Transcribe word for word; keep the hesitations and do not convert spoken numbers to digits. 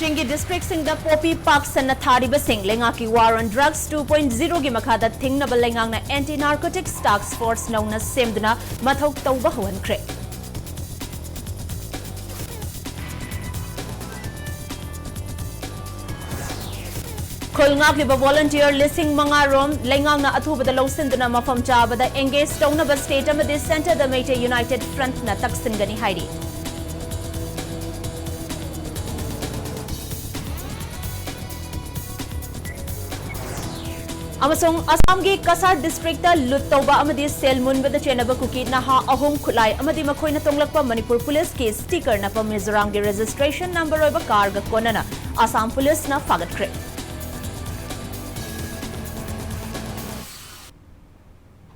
ꯆꯤꯡꯒꯤ ꯗꯤꯁꯇ꯭ꯔꯤꯛꯁꯤꯡꯗ ꯄꯣꯄꯤ ꯄꯥꯛ ꯁꯟꯅ ꯊꯥꯔꯤꯕꯁꯤꯡ ꯂꯩꯉꯥꯛꯀꯤ War on Drugs two point zero ꯒꯤ ꯃꯈꯥꯗ ꯊꯤꯡꯅꯕ ꯂꯩꯉꯥꯛꯅ Anti Narcotics Task Force ꯅꯧꯅ ꯁꯦꯝꯗꯨꯅ ꯃꯊꯧ ꯇꯧꯕ ꯍꯧꯍꯟꯈ꯭ꯔꯦ꯫ ꯈꯨꯜ ꯉꯥꯛꯂꯤꯕ volunteer ꯂꯤꯁꯤꯡ ꯃꯉꯥ ꯔꯣꯝ ꯂꯩꯉꯥꯛꯅ ꯑꯊꯨꯕꯗ ꯂꯧꯁꯤꯟꯗꯨꯅ ꯃꯐꯝ ꯆꯥꯕꯗ engage ꯇꯧꯅꯕ state ꯑꯃꯗꯤ centre ꯗ Meitei United Front ꯅ ꯇꯛꯁꯤꯟꯒꯅꯤ ꯍꯥꯏꯔꯤ꯫ ꯑꯃꯁꯨꯡ ꯑꯁꯥꯝꯒꯤ ꯀꯁꯥꯔ ꯗꯤꯁꯇ꯭ꯔꯤꯛꯇ ꯂꯨꯠ ꯇꯧꯕ ꯑꯃꯗꯤ ꯁꯦꯜ ꯃꯨꯟꯕꯗ ꯆꯦꯟꯅꯕ ꯀꯨꯀꯤ ꯅꯍꯥ ꯑꯍꯨꯝ ꯈꯨꯠꯂꯥꯏ ꯑꯃꯗꯤ ꯃꯈꯣꯏꯅ ꯇꯣꯡꯂꯛꯄ ꯃꯅꯤꯄꯨꯔ ꯄꯨꯂꯤꯁꯀꯤ sticker ꯅꯞꯄ ꯃꯤꯖꯣꯔꯥꯝꯒꯤ registration number ꯑꯣꯏꯕ ꯀꯥꯔꯒ ꯀꯣꯟꯅꯅ ꯑꯁꯥꯝ ꯄꯨꯂꯤꯁꯅ ꯐꯥꯒꯠꯈ꯭ꯔꯦ꯫